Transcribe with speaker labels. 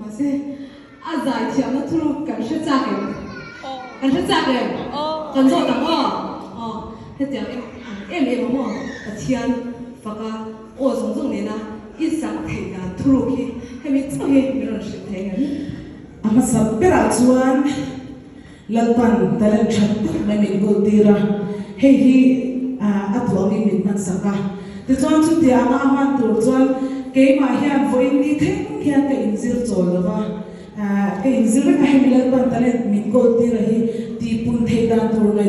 Speaker 1: Mahse, a zaithiamna thuruk kan hre chak em? Kan hre chak em? Kan zawt ang aw. Aw, hetiang em ang em em a maw? Pathian faka aw zawng zawng nena i sak theih dan thuruk hi hemi chauh hi min rawn hrilh thei ang em?
Speaker 2: A hmasa berah chuan Lalpan talent tha tak mai min kawl tir a, hei hi a duh angin min hmansak a. Tichuan chutia anga a hman tur chuan keimah hian vawiin ni thleng hian ka inzir chawl lo va, ka inzir reng a, hemi Lalpan talent min kawl tir a hi tihpun theih dan tur ngaih.